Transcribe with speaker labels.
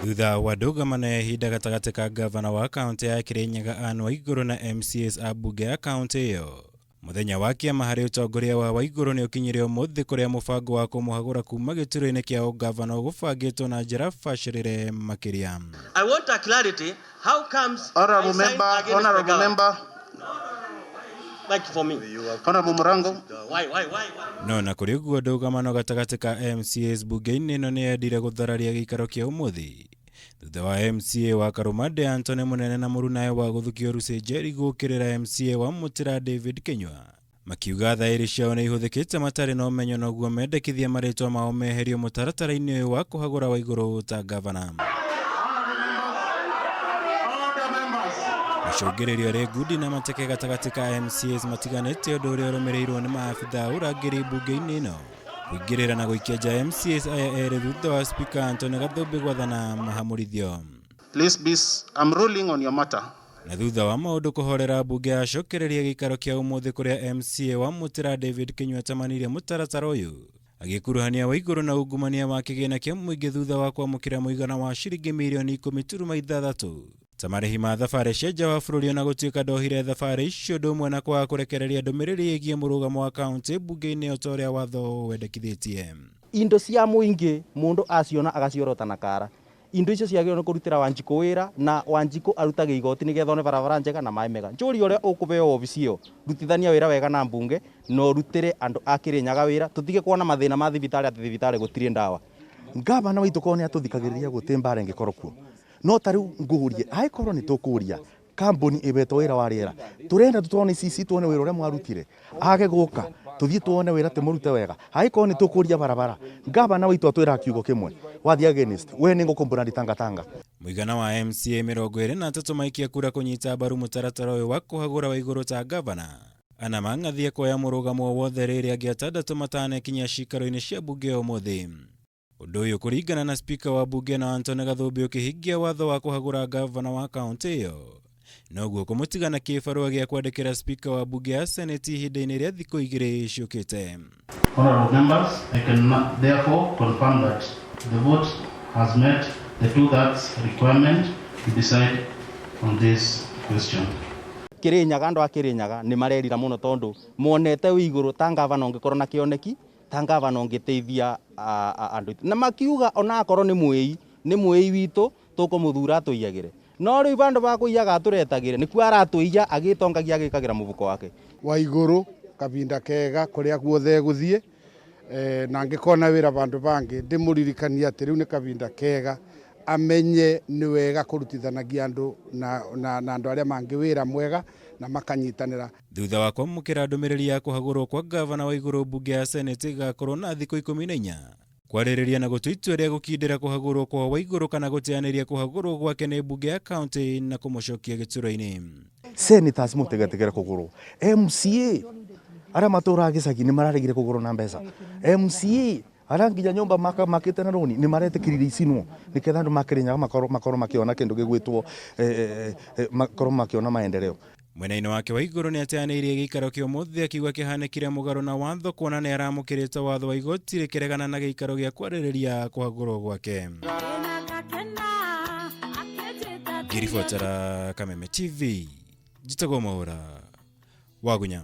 Speaker 1: Thutha wa ndũgamano ya ihinda gatagatĩ ka ngavana wa kaũntĩ ya Kirinyaga Anne Waigũrũ na MCAs a mbunge ya kaũntĩ ĩyo, mũthenya wa kĩama harĩ ũtongoria wa Waigũrũ nĩ ũkinyire ũmũthĩ kũrĩa mũbango wa kũmũhagũra kuma gĩturwa-inĩ kĩa ũngavana ũgũbangĩtwo na njĩra bacĩrĩre makĩria.
Speaker 2: I want a clarity. How comes
Speaker 3: Honorable
Speaker 2: I signed
Speaker 3: member,
Speaker 2: against the
Speaker 3: honorable
Speaker 2: governor?
Speaker 3: member,
Speaker 2: Like for me.
Speaker 3: Honorable Murango.
Speaker 2: Why?
Speaker 1: No na kũrĩ ũguo ndũgamano gatagatĩ ka MCAs bunge-inĩ ĩno nĩ yendire gũthararia gĩikaro kĩa ũmũthĩ thutha wa MCA wa Karũmande Anthony Mũnene na mũrunawe wa Gũthukio Lucy Njeri gũũkĩrĩra MCA wa Mũtĩra David Kĩnyua makiuga thaĩri ciao nĩ ihũthĩkĩte matarĩ na ũmenyo noguo mendekithia marĩtwa mao meherio mũtaratara-inĩ ũyũ wa kũhagũra Waigũrũ ta ngavana. Macũngĩrĩrio arĩ ngundi na mateke gatagatĩ ka MCAs matiganĩte ũndũ ũrĩa ũrũmĩrĩirwo nĩ maabitha a ũrangĩri mbunge-inĩ ĩno kũingĩrĩra na gũikia nja MCAs aya erĩ thutha wa Speaker Anthony Gathumbi gwathana mahamũrithio.
Speaker 3: Please be, I'm ruling on your matter.
Speaker 1: Na thutha wa maũndũ kũhorera mbunge yacokereria gĩikaro kĩa ũmũthĩ kũrĩa MCA wa Mũtĩra David Kĩnyua atamanirie mũtaratara ũyũ agĩkuruhania Waigũrũ na ungumania wa kĩgĩna kĩa mũingĩ thutha wa kwamũkĩra mũigana wa ciringi mirioni ikũmi turuma ithathatũ ta marĩhi ma thabarĩ cia nja wa bũrũri ona gũtuĩka ndohire thabarĩ icio ũndũ ũmwe na kwaga kũrekereria ndũmĩrĩri ĩgiĩ mũrũgamo wa kaũntĩ mbunge-inĩ o ta ũrĩa watho wendekithĩtie.
Speaker 4: Indo cia mũingĩ mũndũ aciona agaciorota na kara. Indo icio ciagĩrĩirwo nĩ kũrutĩra Wanjikũ wĩra na Wanjikũ arutage igoti nĩgetha one barabara njega na maĩ mega. Njũria ũrĩa ũkũbeo obici ĩyo, rutithania wĩra wega na mbunge na ũrutĩre andũ a Kĩrĩnyaga wĩra, tũtige kuona mathĩna ma thibitarĩ atĩ thibitarĩ gũtirĩ ndawa.
Speaker 5: Ngavana witũ korwo nĩ atũthikagĩrĩria gũtĩ mbara ĩngĩkorwo kuo. No ta rĩu ngũrie, angĩkorwo nĩ tũkũria kambuni ĩbetwo wĩra wa rĩera, tũrenda tũtwarwo nĩ CC tuone wĩra ũrĩa mwarutire, age gũka tũthiĩ tuone wĩra tĩmũrute wega. Angĩkorwo nĩ tũkũria barabara, ngavana witũ atwĩraga kiugo kĩmwe, wathiĩ against, we nĩ ngũkũmbrandi Tangatanga.
Speaker 1: Mũigana wa MCA 23 maikia kura kũnyita mbaru mũtaratara ũyũ wa kũhagũra Waigũrũ ta ngavana. Ana mang'athia kuoya mũrũgamo o wothe rĩrĩa angĩ atandatũ matanekinyia cikaro-inĩ cia mbunge ũmũthĩ. Ũndũ ũyũ kũringana na spika wa mbunge na Anthony Gathumbi ũkĩhingia watho wa kũhagũra ngavana wa kaũntĩ ĩyo. Noguo kũmũtiga na kĩbarũa gĩa kwandĩkĩra spika wa mbunge ya seneti ihinda-inĩ rĩa thikũ igĩrĩ ciũkĩte.
Speaker 6: Honorable members, I can therefore confirm that the vote has met the two-thirds requirement to decide on this question.
Speaker 4: Kĩrĩnyaga, andũ a Kĩrĩnyaga nĩ marerira mũno tondũ monete wĩ igũrũ ta ngavana ũngĩkorwo na kĩoneki, ta ngavana ũngĩteithia andũ. Na makiuga ona akorwo nĩ mwĩi, nĩ mwĩi witũ tũkũmũthura atũiyagĩre. No rĩu bandũ ba kũiyaga atũretagĩre, nĩkuo aratũiya agĩtongagia agĩkagĩra mũbuko wake.
Speaker 7: Waigũrũ kabinda kega kũrĩa guothe egũthiĩ, na angĩkona wĩra bandũ bangĩ ndĩmũririkanie atĩ rĩu nĩ kabinda kega amenye nĩ wega kũrutithanagia andũ na andũ arĩa mangĩ wĩra mwega na makanyitanĩra.
Speaker 1: Thutha wa kwamũkĩra ndũmĩrĩri ya kũhagũrwo kwa ngavana Waigũrũ mbunge ya Senate ĩgakorwo na thikũ 14 kwarĩrĩria na gũtua itua rĩa gũkindĩra kũhagũrwo kwa Waigũrũ kana gũteanĩria kũhagũrwo gwake nĩ mbunge ya kaũntĩ na kũmũcokia gĩturwa-inĩ.
Speaker 5: Senators mũtigetigĩre kũgũrwo. MCA arĩa matũraga gĩcagi nĩ mararegire kũgũrwo na mbeca. MCA arĩa nginya nyũmba makĩte na rũni nĩ maretĩkĩririe icinwo nĩgetha andũ makĩrĩnyaga makorwo makĩona kĩndũ gĩgwĩtwo, makorwo makĩona maendeleo.
Speaker 1: Mwena-inĩ wake Waigũrũ nĩ ateanĩirie gĩikaro kĩa ũmũthĩ akiuga kĩhanĩkire mũgarũ na watho kuona nĩ aramũkĩrĩte watho wa igoti rĩkĩregana na gĩikaro gĩa kwarĩrĩria kũhagũrwo gwake. Ngĩribotera Kameme TV, njĩtagwo Mwaũra Wagunya.